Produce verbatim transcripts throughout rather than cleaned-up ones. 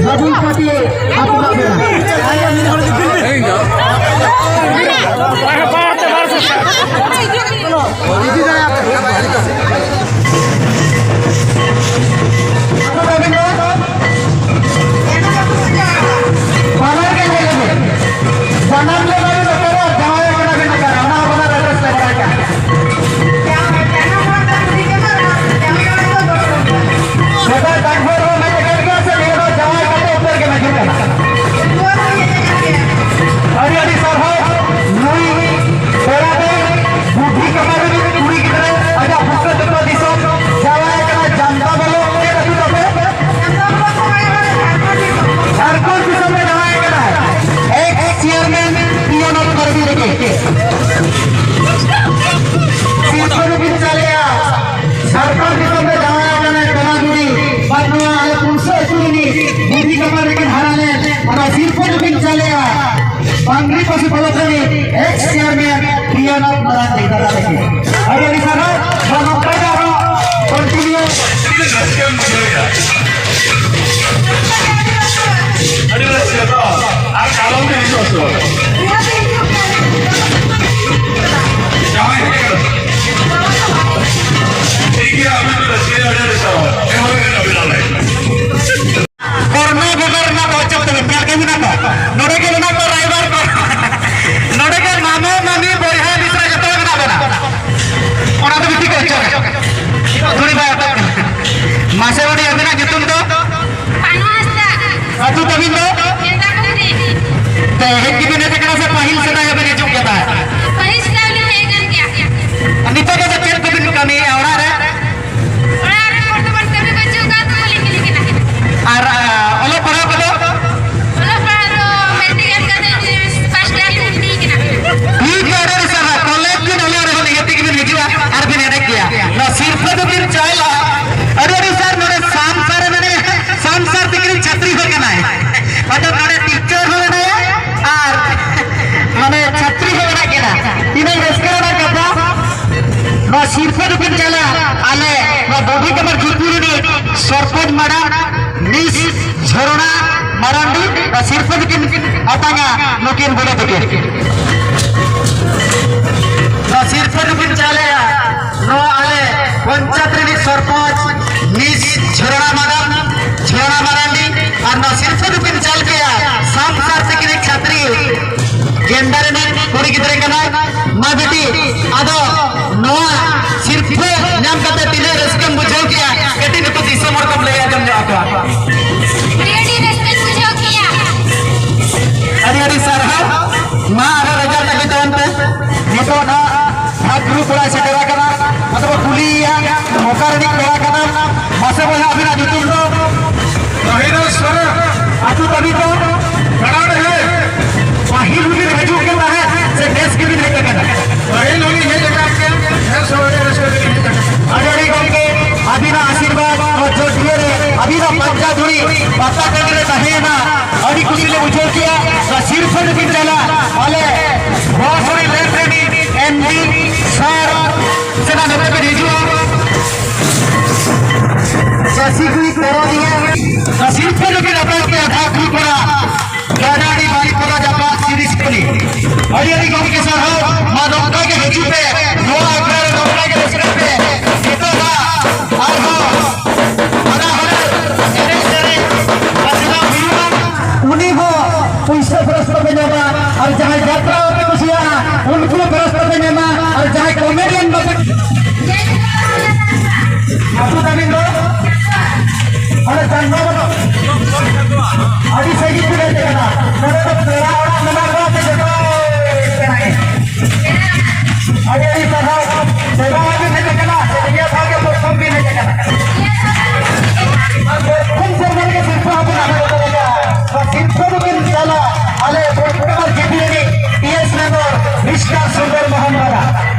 ᱥᱟᱹᱜᱩᱱ ᱯᱟᱹᱴᱤ ᱟᱹᱛᱩ ᱫᱟᱜ ᱵᱮᱲᱟ᱾ ᱵᱟᱱᱟᱨ ᱜᱮ ᱧᱮᱞ ᱢᱮ᱾ ᱵᱟᱱᱟᱨ ᱜᱮ ᱵᱟᱹᱧ ᱵᱚᱛᱚᱨᱚᱜᱼᱟ, ᱡᱟᱶᱟᱭ ᱠᱟᱱᱟ ᱵᱤᱱ ᱚᱠᱟᱨᱮ? ᱚᱱᱟ ᱦᱚᱸ ᱵᱟᱱᱟᱨ address ᱞᱮ ᱵᱟᱲᱟᱭ ᱠᱟᱱᱟ᱾ ᱥᱮᱫᱟᱭ ᱰᱟᱠᱵᱚᱨ ᱦᱚᱸ ᱢᱮᱱ ᱟᱠᱟᱫ ᱜᱮᱭᱟ ᱥᱮ, ᱱᱤᱭᱟᱹ ᱫᱚ ᱡᱟᱶᱟᱭ ᱠᱟᱛᱮ ᱩᱛᱟᱹᱨ ᱜᱮ ᱢᱟᱹᱡᱷᱤ ᱠᱟᱱᱟ᱾ ᱟᱹᱰᱤ ᱟᱹᱰᱤ ᱥᱟᱨᱦᱟᱣ᱾ ᱱᱩᱭ ᱯᱮᱲᱟ ᱫᱚ ᱵᱩᱰᱷᱤ ᱠᱟᱢᱟᱨ ᱨᱤᱱᱤᱡ ᱠᱩᱲᱤ ᱜᱤᱫᱽᱨᱟᱹ, ᱟᱡᱟᱜ ᱵᱩᱠᱟᱹ ᱛᱟᱠᱚ ᱫᱤᱥᱚᱢ ᱡᱟᱶᱟᱭ ᱠᱟᱱᱟ ᱡᱟᱢᱛᱟ ᱵᱚᱞᱚ᱾ ᱪᱮᱫ ᱟᱹᱛᱩ ᱛᱟᱯᱮ? ᱡᱷᱟᱲᱠᱷᱚᱸᱰ ᱫᱤᱥᱚᱢ ᱨᱮ ᱡᱟᱶᱟᱭ ᱠᱟᱱᱟ᱾ Ex chairman ᱯᱤᱭᱚᱱ ᱚᱯᱷ ᱠᱟᱨᱵᱤ ᱨᱮᱜᱮ᱾ ᱥᱤᱨᱯᱟᱹ ᱫᱚᱵᱤᱱ ᱪᱟᱞᱮᱭᱟ᱾ ᱡᱷᱟᱲᱠᱷᱚᱸᱰ ᱫᱤᱥᱚᱢ ᱨᱮ ᱡᱟᱶᱟᱭ ᱟᱠᱟᱱᱟᱭ ᱠᱚᱲᱟ ᱠᱩᱲᱤ, ᱵᱟᱫ ᱱᱚᱣᱟ ᱟᱞᱮ ᱯᱩᱱᱥᱟᱹ ᱟᱹᱛᱩ ᱨᱤᱱᱤᱡ ᱵᱩᱰᱷᱤ ᱠᱟᱢᱟᱨ ᱨᱮᱠᱤᱱ ᱦᱟᱨᱟ ᱞᱮᱱ, ᱚᱱᱟ ᱥᱤᱨᱯᱟᱹ ᱫᱚᱵᱤᱱ ᱪᱟᱞᱮᱭᱟ᱾ ᱵᱟᱝᱨᱤ ᱯᱟᱹᱥᱤ ᱯᱚᱞᱚᱠ ᱨᱤᱱᱤᱡ ex chairman ᱯᱤᱭᱚᱱ ᱚᱯᱷ ᱢᱟᱨᱟᱝ ᱫᱤᱜᱷᱟ ᱛᱟᱹᱠᱤᱱ᱾ ᱟᱹᱰᱤ ᱟᱹᱰᱤ ᱥᱟᱨᱦᱟᱣ᱾ ᱱᱚᱣᱟ ᱱᱟᱯᱟᱭ ᱜᱮ ᱟᱨᱦᱚᱸ continue᱾ ᱟᱹᱰᱤ ᱨᱟᱹᱥᱠᱟᱹ ᱛᱚ᱾ ᱟᱨ ᱠᱟᱞᱚᱢ ᱜᱮ ᱦᱤᱡᱩᱜᱼᱟ ᱥᱮ ᱵᱟᱝ? ᱡᱟᱶᱟᱭ ᱦᱮᱡ ᱠᱟᱱᱟ᱾ ᱴᱷᱤᱠ ᱜᱮᱭᱟ, ᱟᱹᱵᱤᱱ ᱫᱚ ᱨᱟᱹᱥᱠᱟᱹ ᱟᱹᱰᱤ ᱟᱹᱰᱤ ᱥᱟᱨᱦᱟᱣ᱾ ᱮᱦᱚᱵ ᱵᱮᱱ ᱟᱹᱵᱤᱱ ᱟᱞᱮ᱾ ᱠᱚᱨᱱᱟ ᱵᱷᱮᱜᱟᱨ ᱨᱮᱱᱟᱜ ᱫᱚ ᱚᱪᱚᱜ ᱛᱟᱵᱮᱱ, ᱧᱮᱞ ᱜᱮ ᱢᱮᱱᱟᱜ ᱠᱚᱣᱟ᱾ ᱱᱚᱰᱮ ᱜᱮ ᱢᱮᱱᱟᱜ ᱠᱚᱣᱟ ᱨᱟᱭᱵᱟᱨ ᱠᱚ᱾ ᱱᱚᱰᱮ ᱜᱮ ᱢᱟᱢᱚ, ᱢᱟᱢᱤ, ᱵᱚᱭᱦᱟ, ᱢᱤᱥᱨᱟ ᱡᱚᱛᱚ ᱜᱮ ᱢᱮᱱᱟᱜ ᱵᱚᱱᱟ᱾ ᱚᱱᱟ ᱫᱚ ᱵᱤᱴᱤ ᱠᱚ ᱚᱪᱚᱜᱟ᱾ ᱫᱷᱩᱲᱤ ᱵᱟᱭ ᱚᱴᱮᱡ ᱠᱟᱱᱟ᱾ ᱢᱟᱥᱮ ᱵᱩᱰᱷᱤ, ᱟᱹᱵᱤᱱᱟᱜ ᱧᱩᱛᱩᱢ ᱫᱚ? ᱯᱟᱱᱩ ᱦᱟᱸᱥᱫᱟ᱾ ᱟᱹᱛᱩ ᱛᱟᱹᱵᱤᱱ ᱫᱚ? ᱠᱮᱱᱫᱟ ᱯᱩᱠᱷᱨᱤ᱾ ᱛᱮ ᱦᱮᱡ ᱜᱮᱵᱤᱱ ᱦᱮᱡ ᱟᱠᱟᱱᱟ ᱥᱮ ᱯᱟᱹᱦᱤᱞ ᱥᱮᱫᱟᱭ ᱦᱚᱸᱵᱤᱱ ᱦᱤᱡᱩᱜ ᱜᱮ ᱛᱟᱦᱮᱸᱫ? ᱯᱟᱹᱦᱤᱞ ᱥᱮᱫᱟᱭ ᱞᱤᱧ ᱦᱮᱡ ᱟᱠᱟᱱ ᱜᱮᱭᱟ᱾ ᱟᱨ ᱱᱤᱛᱚᱜ ᱫᱚ ᱪᱮᱫ ᱠᱚᱵᱤᱱ ᱠᱟᱹᱢᱤᱭᱮᱫᱼᱟ ᱚᱲᱟᱜ ᱨᱮ? ᱚᱲᱟᱜ ᱨᱮ ᱵᱚᱨᱛᱚᱢᱟᱱ ᱠᱟᱹᱢᱤ ᱵᱟᱹᱪᱩᱜ ᱟᱠᱟᱫ ᱛᱮ ᱵᱟᱹᱞᱤᱧ ᱠᱟᱹᱢᱤ ᱠᱟᱱᱟ᱾ ᱟᱨ, ᱟ, ᱚᱞᱚᱜ ᱯᱟᱲᱦᱟᱣ ᱠᱚᱫᱚ? ᱚᱞᱚᱜ ᱯᱟᱲᱦᱟᱣ ᱫᱚ ᱢᱮᱴᱨᱤᱠ ᱮᱢ ᱠᱟᱛᱮ first year ᱠᱚ ᱵᱷᱩᱨᱛᱤ ᱠᱟᱱᱟ᱾ ᱴᱷᱤᱠ ᱜᱮᱭᱟ, ᱟᱹᱰᱤ ᱟᱹᱰᱤ ᱥᱟᱨᱦᱟᱣ᱾ ᱠᱚᱞᱮᱡᱽ ᱵᱤᱱ ᱚᱞᱚᱜ ᱨᱮᱦᱚᱸ ᱱᱤᱦᱟᱹᱛ ᱜᱮᱵᱤᱱ ᱦᱤᱡᱩᱜᱼᱟ ᱟᱨ ᱵᱤᱱ ᱮᱱᱮᱡ ᱜᱮᱭᱟ᱾ ᱱᱚᱣᱟ ᱥᱤᱨᱯᱟᱹ ᱫᱚᱵᱤᱱ ᱪᱟᱞᱟ᱾ ᱟᱹᱰᱤ ᱟᱹᱰᱤ ᱥᱟᱨ, ᱱᱚᱰᱮ ᱥᱟᱢ ᱥᱟᱨ ᱮ ᱢᱮᱱᱟᱭᱟ, ᱥᱟᱢ ᱥᱟᱨ ᱛᱤᱠᱤᱱ ᱪᱷᱟᱛᱨᱤ ᱦᱚᱸ ᱠᱟᱱᱟᱭ᱾ ᱢᱚᱛᱞᱚᱵ ᱱᱚᱰᱮ teacher ᱦᱚᱸ ᱢᱮᱱᱟᱭᱟ ᱟᱨ ᱢᱟᱱᱮ ᱪᱷᱟᱛᱨᱤ ᱦᱚᱸ ᱢᱮᱱᱟᱜ ᱠᱤᱱᱟ᱾ ᱛᱤᱱᱟᱹᱜ ᱨᱟᱹᱥᱠᱟᱹ ᱨᱮᱱᱟᱜ ᱠᱟᱛᱷᱟ᱾ ᱱᱚᱣᱟ ᱥᱤᱨᱯᱟᱹ ᱫᱚᱠᱤᱱ ᱪᱟᱞᱟ ᱟᱞᱮ ᱱᱚᱣᱟ ᱵᱩᱰᱷᱤ ᱠᱟᱢᱟᱨ ᱡᱩᱛᱯᱩᱨ ᱨᱤᱱᱤᱡ ᱥᱚᱨᱯᱚᱧᱪ madam Miss ᱡᱷᱚᱨᱱᱟ ᱢᱟᱨᱟᱱᱰᱤ ᱱᱚᱣᱟ ᱥᱤᱨᱯᱟᱹ ᱫᱚᱠᱤᱱ ᱟᱛᱟᱝᱟ ᱱᱩᱠᱤᱱ ᱵᱩᱰᱷᱤ ᱛᱟᱹᱠᱤᱱ᱾ ᱱᱚᱣᱟ ᱥᱤᱨᱯᱟᱹ ᱫᱚᱠᱤᱱ ᱪᱟᱞᱮᱭᱟ ᱱᱚᱣᱟ ᱟᱞᱮ ᱯᱚᱧᱪᱟᱭᱮᱛ ᱨᱤᱱᱤᱡ ᱥᱚᱨᱯᱚᱧᱪ ᱢᱤᱥ ᱡᱷᱚᱨᱱᱟ ᱢᱟᱨᱟᱱ, ᱡᱷᱚᱨᱱᱟ ᱢᱟᱨᱟᱱᱰᱤ, ᱟᱨ ᱱᱚᱣᱟ ᱥᱤᱨᱯᱟᱹ ᱫᱚᱠᱤᱱ ᱪᱟᱞ ᱠᱮᱭᱟ ᱥᱟᱱᱛᱟᱲ ᱛᱮᱠᱤᱱᱤᱡ ᱪᱷᱟᱛᱨᱤ ᱜᱮᱱᱰᱟ ᱨᱤᱱᱤᱡ ᱠᱩᱲᱤ ᱜᱤᱫᱽᱨᱟᱹ ᱠᱟᱱᱟᱭ᱾ ᱢᱟ ᱵᱤᱴᱤ, ᱟᱫᱚ ᱱᱚᱣᱟ ᱥᱤᱨᱯᱟᱹ ᱧᱟᱢ ᱠᱟᱛᱮ ᱛᱤᱱᱟᱹᱜ ᱨᱟᱹᱥᱠᱟᱹᱢ ᱵᱩᱡᱷᱟᱹᱣ ᱠᱮᱜᱼᱟ? ᱠᱟᱹᱴᱤᱡ ᱱᱩᱠᱩ ᱫᱤᱥᱚᱢ ᱦᱚᱲ ᱠᱚᱢ ᱞᱟᱹᱭ ᱟᱸᱡᱚᱢ ᱧᱚᱜ ᱟᱠᱚᱣᱟ᱾ ᱟᱹᱰᱤ ᱟᱹᱰᱤ ᱨᱟᱹᱥᱠᱟᱹᱧ ᱵᱩᱡᱷᱟᱹᱣ ᱠᱮᱜᱼᱟ᱾ ᱟᱹᱰᱤ ᱟᱹᱰᱤ ᱥᱟᱨᱦᱟᱣ᱾ ᱢᱟ ᱟᱨᱦᱚᱸ ᱨᱮᱡᱟᱞᱴ ᱟᱹᱜᱩᱭ ᱛᱟᱵᱚᱱ ᱯᱮ᱾ ᱱᱤᱛᱚᱜ ᱱᱟᱦᱟᱜ ᱵᱷᱟᱜᱽ ᱜᱨᱩᱯ ᱚᱲᱟᱜ ᱥᱮᱴᱮᱨ ᱟᱠᱟᱱᱟ᱾ ᱟᱫᱚ ᱵᱚ ᱠᱩᱞᱤᱭᱮᱭᱟ, ᱚᱠᱟ ᱨᱤᱱᱤᱡ ᱯᱮᱲᱟ ᱠᱟᱱᱟᱢ? ᱢᱟᱥᱮ ᱵᱚᱭᱦᱟ, ᱟᱹᱵᱤᱱᱟᱜ ᱧᱩᱛᱩᱢ ᱫᱚ? ᱨᱟᱦᱤᱫᱟᱥ ᱥᱚᱨᱮᱱ᱾ ᱟᱹᱛᱩ ᱛᱟᱹᱵᱤᱱ ᱫᱚ? ᱠᱟᱲᱟᱰᱮᱦᱮ᱾ ᱯᱟᱹᱦᱤᱞ ᱵᱤᱱ ᱦᱤᱡᱩᱜ ᱠᱟᱱ ᱛᱟᱦᱮᱸᱫ ᱥᱮ ᱱᱮᱥ ᱜᱮᱵᱤᱱ ᱦᱮᱡ ᱟᱠᱟᱱᱟ? ᱯᱟᱹᱦᱤᱞ ᱦᱚᱸᱞᱤᱧ ᱦᱮᱡ ᱟᱠᱟᱱ ᱜᱮᱭᱟ, ᱱᱮᱥ ᱦᱚᱸ ᱟᱹᱰᱤ ᱨᱟᱹᱥᱠᱟᱹ ᱛᱮᱞᱤᱧ ᱦᱮᱡ ᱟᱠᱟᱱᱟ᱾ ᱟᱹᱰᱤ ᱟᱹᱰᱤ ᱜᱚᱢᱠᱮ, ᱟᱹᱵᱤᱱᱟᱜ ᱟᱥᱤᱨᱵᱟᱫᱽ ᱱᱚᱣᱟ ᱡᱳᱫᱤᱭᱟᱹ ᱨᱮ ᱟᱹᱵᱤᱱᱟᱜ ᱯᱟᱧᱡᱟ ᱫᱷᱩᱲᱤ ᱯᱟᱛᱟ ᱴᱟᱺᱰᱤ ᱨᱮ ᱛᱟᱦᱮᱸᱭᱮᱱᱟ᱾ ᱟᱹᱰᱤ ᱠᱩᱥᱤ ᱞᱮ ᱵᱩᱡᱷᱟᱹᱣ ᱠᱮᱜᱼᱟ᱾ ᱱᱚᱣᱟ ᱥᱤᱨᱯᱟᱹ ᱫᱚᱵᱤᱱ ᱪᱟᱞᱟ ᱟᱞᱮ ᱵᱚᱥ ᱨᱮᱱ ᱨᱮᱱ ᱮᱢ ᱰᱤ ᱥᱟᱨ ᱥᱮᱱᱟᱜ ᱱᱚᱛᱮ ᱵᱤᱱ ᱦᱤᱡᱩᱜᱼᱟ᱾ ᱪᱟᱹᱥᱤ ᱠᱩᱲᱤ ᱠᱚᱨᱚᱱᱤᱭᱟ ᱥᱤᱨᱯᱟᱹ ᱞᱟᱹᱜᱤᱫ ᱟᱯᱮ ᱠᱚ ᱟᱫᱷᱟ ᱠᱩᱲᱤ ᱠᱚᱲᱟ ᱜᱟᱰᱟᱰᱤ ᱵᱟᱨᱤᱯᱟᱫᱟ ᱡᱟᱯᱟᱜ ᱥᱤᱨᱤᱥ ᱠᱩᱞᱤ᱾ ᱟᱹᱰᱤ ᱟᱹᱰᱤ ᱜᱚᱢᱠᱮ ᱥᱟᱨᱦᱟᱣ᱾ ᱢᱟ ᱱᱚᱝᱠᱟ ᱜᱮ ᱦᱤᱡᱩᱜ ᱯᱮ, ᱱᱚᱣᱟ ᱟᱠᱷᱲᱟ ᱨᱮ ᱱᱚᱝᱠᱟ ᱜᱮ ᱨᱟᱹᱥᱠᱟᱹᱭ ᱯᱮ᱾ ᱱᱤᱛᱚᱜ ᱫᱚ ᱟᱨᱦᱚᱸ ᱱᱟᱱᱟ ᱦᱩᱱᱟᱹᱨ ᱮᱱᱮᱡ ᱥᱮᱨᱮᱧ ᱵᱟᱡᱱᱟ ᱦᱩᱭᱩᱜᱼᱟ᱾ ᱩᱱᱤ ᱦᱚᱸ ᱯᱩᱭᱥᱟᱹ ᱯᱷᱮᱨᱮᱥ ᱛᱮᱯᱮ ᱧᱟᱢᱟ, ᱟᱨ ᱡᱟᱦᱟᱸᱭ ᱡᱟᱛᱨᱟ ᱵᱟᱯᱮ ᱠᱩᱥᱤᱭᱟᱜᱼᱟ, ᱩᱱᱠᱩ ᱦᱚᱸ ᱯᱷᱮᱨᱮᱥ ᱛᱮᱯᱮ ᱧᱟᱢᱟ, ᱟᱨ ᱡᱟᱦᱟᱸᱭ ᱠᱚᱢᱮᱰᱤᱭᱟᱱ ᱵᱟᱯᱮ ᱟᱹᱛᱩ ᱛᱟᱹᱵᱤᱱ ᱫᱚ? ᱚᱸᱰᱮ ᱪᱟᱸᱫᱟ ᱵᱟᱹᱱᱩᱜ? ᱟᱹᱰᱤ ᱥᱟᱺᱜᱤᱧ ᱠᱷᱚᱱ ᱦᱮᱡ ᱟᱠᱟᱱᱟ᱾ ᱱᱚᱰᱮ ᱫᱚ ᱯᱮᱲᱟ ᱚᱲᱟᱜ ᱢᱮᱱᱟᱜ ᱠᱚᱣᱟ ᱥᱮ ᱡᱚᱛᱚ ᱯᱮᱲᱟ ᱜᱮ? ᱟᱹᱰᱤ ᱟᱹᱰᱤ ᱥᱟᱨᱦᱟᱣ᱾ ᱥᱮᱨᱢᱟ ᱵᱤᱱ ᱦᱮᱡ ᱟᱠᱟᱱᱟ ᱥᱮ ᱱᱤᱭᱟᱹ ᱫᱷᱟᱣ ᱜᱮ ᱯᱨᱚᱛᱷᱚᱢ ᱵᱤᱱ ᱦᱮᱡ ᱟᱠᱟᱱᱟ? ᱟᱨ ᱯᱨᱚᱛᱷᱚᱢ ᱥᱮᱨᱢᱟ ᱨᱮᱜᱮ ᱥᱤᱨᱯᱟᱹ ᱦᱚᱸᱵᱤᱱ ᱦᱟᱢᱮᱴ ᱫᱟᱲᱮ ᱠᱟᱜᱼᱟ᱾ ᱱᱚᱣᱟ ᱥᱤᱨᱯᱟᱹ ᱫᱚᱵᱤᱱ ᱪᱟᱞᱟ ᱟᱞᱮ ᱯᱚᱧᱪᱚᱱᱚᱜᱚᱨ ᱡᱮᱯᱤ ᱨᱤᱱᱤᱡ ᱴᱤ ᱮᱥ ᱢᱮᱢᱵᱚᱨ ᱢᱤᱥᱴᱟᱨ ᱥᱩᱱᱫᱚᱨ ᱢᱳᱦᱚᱱ ᱢᱟᱨᱟ᱾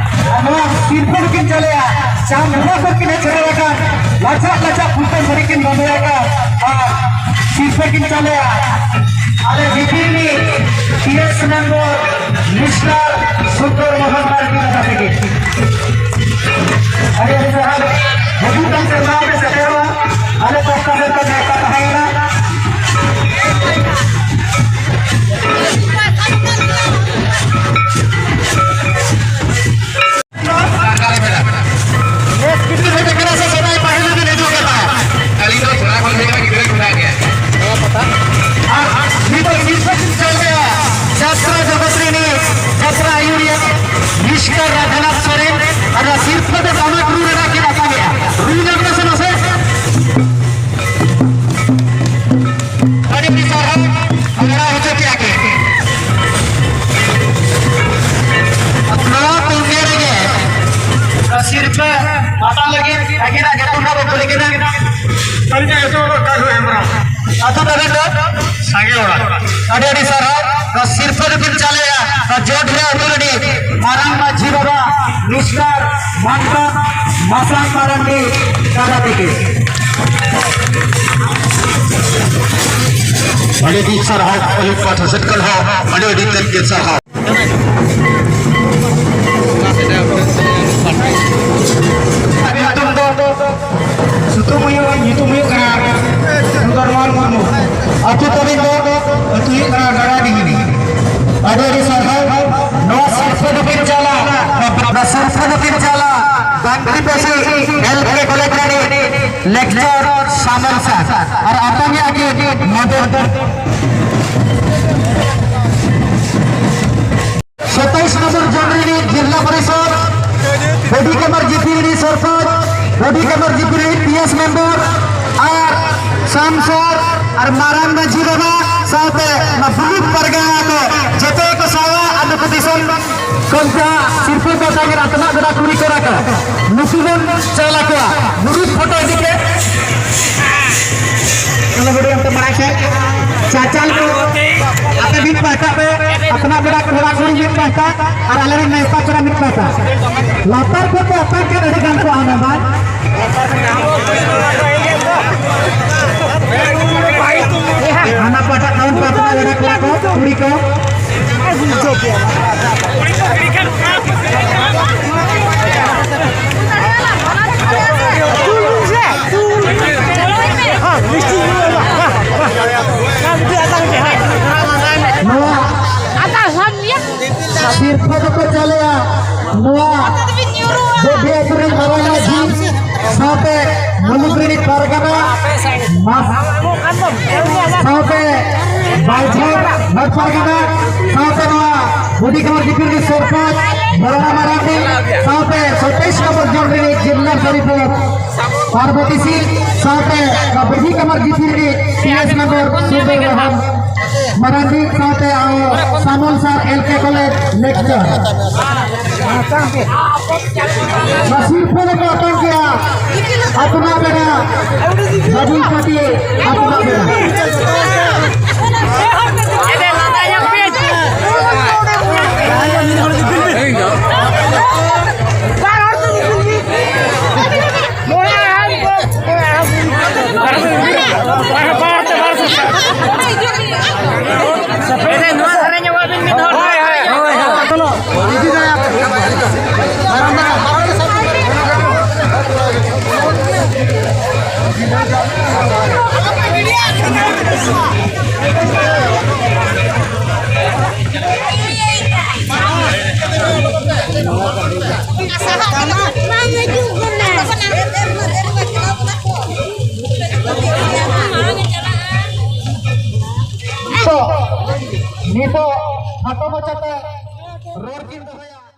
ᱟᱨ ᱱᱚᱣᱟ ᱥᱤᱨᱯᱟᱹ ᱫᱚᱵᱤᱱ ᱪᱟᱞᱮᱭᱟ ᱪᱟᱸᱫᱽ ᱵᱚᱸᱜᱟ ᱠᱚ ᱠᱤᱱ ᱦᱮᱡ ᱥᱮᱴᱮᱨ ᱟᱠᱟᱱ, ᱞᱟᱪᱷᱟ ᱞᱟᱪᱷᱟ ᱯᱷᱩᱞᱠᱟᱹ ᱥᱟᱹᱲᱤ ᱠᱤᱱ ᱵᱟᱸᱫᱮ ᱟᱠᱟᱫ᱾ ᱟᱨ ᱥᱤᱨᱯᱟᱹ ᱠᱤᱱ ᱪᱟᱞᱮᱭᱟ ᱟᱞᱮ ᱡᱮᱯᱤ ᱨᱤᱱᱤᱡ ᱴᱤ ᱮᱥ ᱢᱮᱢᱵᱚᱨ ᱢᱤᱥᱴᱟᱨ ᱥᱩᱱᱫᱚᱨ ᱢᱳᱦᱚᱱ ᱢᱟᱨᱰᱤ ᱫᱟᱫᱟ ᱛᱟᱹᱠᱤᱱ᱾ ᱟᱹᱰᱤ ᱟᱹᱰᱤ ᱥᱟᱨᱦᱟᱣ᱾ ᱦᱤᱡᱩᱜ ᱠᱟᱱ ᱥᱮᱨᱢᱟ ᱯᱮ ᱥᱮᱴᱮᱨᱚᱜᱼᱟ᱾ ᱟᱞᱮ ᱯᱟᱥᱴᱟ ᱥᱮᱫ ᱠᱷᱚᱱ ᱱᱮᱣᱛᱟ ᱛᱟᱦᱮᱸᱭᱮᱱᱟ᱾ ᱟᱹᱛᱩ ᱛᱟᱵᱮᱱ ᱫᱚ? ᱥᱟᱸᱜᱮ ᱚᱲᱟᱜ᱾ ᱟᱹᱰᱤ ᱟᱹᱰᱤ ᱥᱟᱨᱦᱟᱣ᱾ ᱱᱚᱣᱟ ᱥᱤᱨᱯᱟᱹ ᱫᱚᱵᱤᱱ ᱪᱟᱞᱮᱭᱟ ᱱᱚᱣᱟ ᱡᱚᱴ ᱨᱮ ᱟᱹᱛᱩ ᱨᱤᱱᱤᱡ ᱢᱟᱨᱟᱝ ᱢᱟᱹᱡᱷᱤ ᱵᱟᱵᱟ ᱢᱤᱥᱴᱟᱨ ᱢᱟᱱᱠᱚᱨ ᱢᱟᱥᱟᱝ ᱢᱟᱨᱟᱝᱰᱤ ᱫᱟᱫᱟ ᱛᱮᱜᱮ᱾ ᱟᱹᱰᱤ ᱟᱹᱰᱤ ᱥᱟᱨᱦᱟᱣ, ᱟᱹᱞᱤᱧ ᱯᱟᱦᱴᱟ ᱥᱮᱫ ᱠᱷᱚᱱ ᱦᱚᱸ ᱟᱹᱰᱤ ᱟᱹᱰᱤ ᱛᱮᱫ ᱜᱮ ᱥᱟᱨᱦᱟᱣ᱾ ᱧᱩᱛᱩᱢ ᱫᱚ ᱥᱩᱛᱩᱢ ᱦᱩᱭᱩᱜ, ᱧᱩᱛᱩᱢ ᱦᱩᱭᱩᱜ ᱠᱟᱱᱟ ᱥᱩᱫᱚᱨᱢᱚᱱ ᱢᱩᱨᱢᱩ᱾ ᱟᱹᱛᱩ ᱛᱟᱹᱵᱤᱱ ᱫᱚ, ᱟᱹᱛᱩ ᱦᱩᱭᱩᱜ ᱠᱟᱱᱟ ᱜᱟᱰᱟ ᱰᱤᱦᱤ᱾ ᱟᱹᱰᱤ ᱟᱹᱰᱤ ᱥᱟᱨᱦᱟᱣ᱾ ᱱᱚᱣᱟ ᱥᱤᱨᱯᱟᱹ ᱫᱚᱵᱤᱱ ᱪᱟᱞᱟ, ᱱᱚᱣᱟ ᱥᱤᱨᱯᱟᱹ ᱫᱚᱵᱤᱱ ᱪᱟᱞᱟ ᱵᱟᱝᱠᱤ ᱯᱮᱥᱤ ᱮᱞ ᱯᱤ ᱠᱚᱞᱮᱡᱽ ᱨᱤᱱᱤᱡ ᱞᱮᱠᱪᱟᱨ ᱥᱟᱢᱮᱞ ᱥᱟᱨ ᱟᱨ ᱟᱛᱟᱝ ᱮ ᱟᱹᱠᱤᱱ ᱢᱚᱫᱚᱛ᱾ ᱥᱟᱛᱟᱭᱤᱥ ᱱᱚᱢᱵᱚᱨ ᱡᱳᱱ ᱨᱤᱱᱤᱡ ᱡᱤᱞᱟ ᱯᱚᱨᱤᱥᱚᱫ, ᱵᱚᱰᱤ ᱠᱟᱢᱟᱨ ᱡᱤᱯᱤ ᱨᱤᱱᱤᱡ ᱥᱚᱨᱯᱚᱧᱪ, ᱵᱚᱰᱤ ᱠᱟᱢᱟᱨ ᱡᱤᱯᱤ ᱨᱤᱱᱤᱡ ᱯᱤ ᱮᱥ ᱢᱮᱢᱵᱚᱨ ᱟᱨ ᱥᱟᱢ ᱥᱟᱨ ᱟᱨ ᱢᱟᱨᱟᱝ ᱢᱟᱹᱡᱷᱤ ᱵᱟᱵᱟ ᱥᱟᱶᱛᱮ ᱱᱚᱣᱟ ᱵᱩᱞᱩᱠ ᱯᱟᱨᱜᱟᱱᱟ ᱠᱚ ᱡᱚᱛᱚ ᱠᱚ ᱥᱟᱶᱟ ᱟᱨ ᱱᱩᱠᱩ ᱫᱤᱥᱚᱢ ᱠᱷᱚᱱ ᱡᱟᱦᱟᱸ ᱥᱤᱨᱯᱟᱹ ᱠᱚ ᱛᱟᱦᱮᱸ ᱠᱟᱱᱟ, ᱟᱛᱱᱟᱜ ᱵᱮᱲᱟ ᱠᱩᱲᱤ ᱠᱚᱲᱟ ᱠᱚ, ᱱᱩᱠᱩ ᱵᱚᱱ ᱪᱟᱞ ᱟᱠᱚᱣᱟ᱾ ᱜᱨᱩᱯ ᱯᱷᱳᱴᱳ ᱤᱫᱤ ᱯᱮ᱾ ᱪᱚᱞᱚ ᱵᱚᱰᱤ ᱚᱱᱛᱮ ᱢᱟᱲᱟᱝ ᱥᱮᱫ᱾ ᱪᱟᱪᱟᱞ ᱠᱚ ᱟᱯᱮ ᱢᱤᱫ ᱯᱟᱦᱴᱟ ᱯᱮ, ᱟᱛᱱᱟᱜ ᱵᱮᱲᱟ ᱠᱚᱲᱟ ᱠᱩᱲᱤ ᱢᱤᱫ ᱯᱟᱦᱴᱟ ᱟᱨ ᱟᱞᱮᱨᱮᱱ ᱱᱮᱣᱛᱟ ᱯᱮᱲᱟ ᱢᱤᱫ ᱯᱟᱦᱴᱟ᱾ ᱞᱟᱛᱟᱨ ᱠᱚᱯᱮ ᱟᱛᱟᱝ ᱠᱷᱟᱱ ᱟᱹᱰᱤ ᱜᱟᱱ ᱠᱚᱜᱼᱟ ᱚᱱᱟ ᱢᱟ᱾ ᱦᱟᱱᱟ ᱯᱟᱦᱴᱟ ᱠᱷᱚᱱ ᱯᱟᱛᱲᱟ ᱜᱟᱰᱟ ᱠᱚᱲᱟ ᱠᱚ, ᱠᱩᱲᱤ ᱠᱚ᱾ ᱱᱚᱣᱟ ᱥᱤᱨᱯᱟᱹ ᱫᱚᱠᱚ ᱪᱟᱞᱮᱭᱟ ᱱᱚᱣᱟ ᱵᱩᱰᱷᱤ ᱟᱹᱛᱩ ᱨᱮᱱ ᱢᱟᱨᱟᱝ ᱢᱟᱹᱡᱷᱤ ᱥᱟᱶᱛᱮ ᱢᱩᱞᱩᱠ ᱨᱤᱱᱤᱡ ᱯᱟᱨᱜᱟᱱᱟ, ᱢᱟᱥ-, ᱥᱟᱶᱛᱮ ᱵᱟᱭᱡᱷᱟᱲ ᱦᱚᱲ ᱯᱟᱨᱜᱟᱱᱟ, ᱥᱟᱶᱛᱮ ᱱᱚᱣᱟ ᱵᱩᱰᱷᱤ ᱠᱟᱢᱟᱨ ᱡᱤᱯᱤ ᱨᱤᱱᱤᱡ ᱥᱚᱨᱯᱚᱧᱪ ᱵᱚᱞᱨᱟᱢ ᱢᱟᱨᱟᱱᱰᱤ, ᱥᱟᱶᱛᱮ ᱥᱟᱛᱟᱭᱤᱥ ᱱᱚᱢᱵᱚᱨ ᱡᱳᱱ ᱨᱤᱱᱤᱡ ᱡᱤᱞᱟ ᱥᱚᱨᱤᱯᱚᱛ ᱯᱟᱨᱵᱚᱛᱤ ᱥᱤᱝ, ᱥᱟᱶᱛᱮ ᱱᱚᱣᱟ ᱵᱩᱰᱷᱤ ᱠᱟᱢᱟᱨ ᱡᱤᱯᱤ ᱨᱤᱱᱤᱡ P S member Sudhir Mohan Marandi, ᱥᱟᱶᱛᱮ ᱟᱵᱚ ᱥᱟᱢᱚᱞ ᱥᱟᱨ ᱮᱞ ᱠᱮ ᱠᱚᱞᱮᱡᱽ ᱞᱮᱠᱪᱟᱨ᱾ ᱱᱚᱣᱟ ᱥᱤᱨᱯᱟᱹ ᱫᱚᱠᱚ ᱟᱛᱟᱝ ᱠᱮᱜᱼᱟ ᱟᱛᱱᱟᱜ ᱵᱮᱲᱟ, ᱵᱟᱵᱩᱞ ᱯᱟᱹᱴᱤ ᱟᱛᱱᱟᱜ ᱵᱮᱲᱟ᱾ ᱱᱚᱣᱟ ᱫᱷᱟᱨᱮ ᱧᱚᱜᱚᱜ ᱵᱤᱱ ᱢᱤᱫ ᱦᱚᱲ᱾ ᱦᱳᱭ, ᱦᱳᱭ, ᱦᱳᱭ, ᱦᱳᱭ᱾ ᱪᱚᱞᱚ, ᱤᱫᱤ ᱫᱟᱲᱮᱭᱟᱜᱼᱟ ᱯᱮ᱾ ᱢᱟᱨᱟᱝ ᱫᱟᱫᱟ, ᱢᱟᱨᱟᱝ ᱫᱟᱫᱟ᱾ ᱵᱟᱝ ᱦᱤᱡᱩᱜ ᱠᱟᱱᱟ᱾ ᱱᱤᱛᱚᱜ, ᱱᱤᱛᱚᱜ ᱠᱷᱟᱴᱚ ᱢᱟᱪᱷᱟᱛᱮ ᱨᱚᱲ ᱠᱤᱱ ᱫᱚᱦᱚᱭᱟ᱾